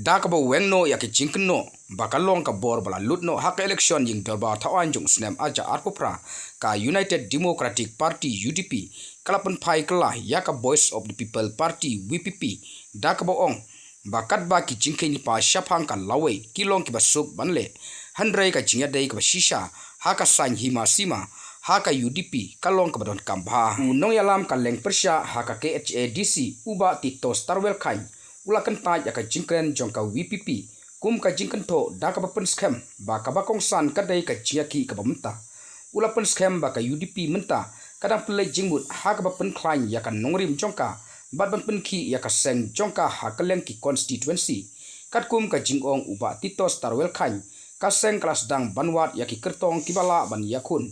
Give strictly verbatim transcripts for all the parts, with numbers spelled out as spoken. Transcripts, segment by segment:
Da kaba weng noh ïa ka jingkynnoh ba ka long ka bor ba la lut noh ha ka election ïing dorbar thaw aiñ jong u snem arhajar arphew phra, ka United Democratic Party, U D P, ka la pynphai kylla ïa ka Voice of the People Party, V P P, da kaba ong ba katba ki jingkheiñ lypa shaphang ka lawei ki long kiba suk ban leh, hynrei ka jingïadei kaba shisha ha ka saiñ hima sima ha ka U D P ka long kaba donkam bha. U nongïalam ka leng pyrshah ha ka K H A D C, u Bah Titosstarwell Chyne, u la kyntait ïa ka jingkren jong ka V P P kum ka jingkynthoh da kaba pynskhem ba kaba kongsan ka dei ka jingïakhih kaba mynta. U la pynskhem ba ka U D P mynta ka dang pynleit jingmut ha kaba pynkhlaiñ ïa ka nongrim jong ka bad ban pynkhih ïa ka seng jong ka ha kylleng ki constituency. Katkum ka jingong u Bah Titosstarwell Chyne, ka seng ka la sdang ban wad ïa ki kyrtong kiba lah ban ïakhun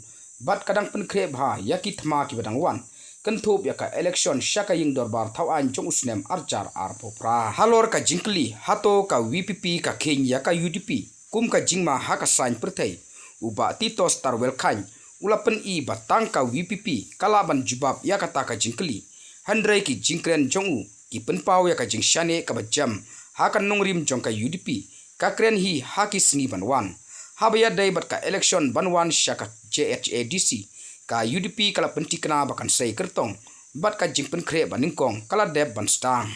bad ka dang pynkhreh bha ïa ki thma kiba dang wan kynthup ïa ka election sha ka ïing dorbar thaw aiñ jong u snem arhajar arphew phra. Halor ka jingkylli hato ka V P P ka kheiñ ïa ka U D P kum ka jingma ha ka saiñ pyrthei, u Bah Titosstarwell Chyne u la pyni ba tang ka V P P ka lah ban jubab ïa kata ka jingkylli. Hynrei ki jingkren jong u ki pynpaw ïa ka jingshaniah kaba jem ha ka nongrim jong ka U D P ka kren hi ha ki sngi ban wan. Haba ïadei bad ka election ban wan sha ka K H A D C, ka U D P ka la pynthikna ba kan sei kyrtong bad ka jingpynkhreh ba nyngkong ka la dep ban sdang.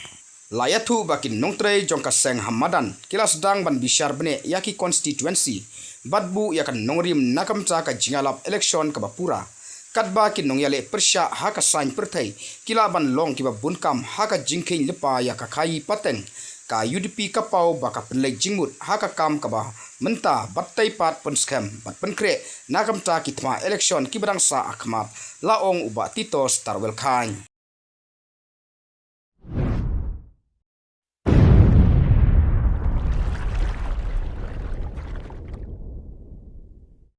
La ïathuh ba ki nongtrei jong ka seng ha madan ki la sdang ban bishar bneh ïa ki constituency bad buh ïa ka nongrim na ka bynta ka jingïalap election kaba pura. Katba ki nongïaleh pyrshah ha ka saiñ pyrthei ki lah ban long kiba bun kam ha ka jingkheiñ lypa ïa ka khaïi pateng, ka U D P ka paw ba ka pynleit jingmut ha ka kam kaba mynta bad tei pat pynskhem bad pynkhreh na ka bynta ki thma election kiba dang sah ha khmat, la ong u Bah Titosstarwell Chyne.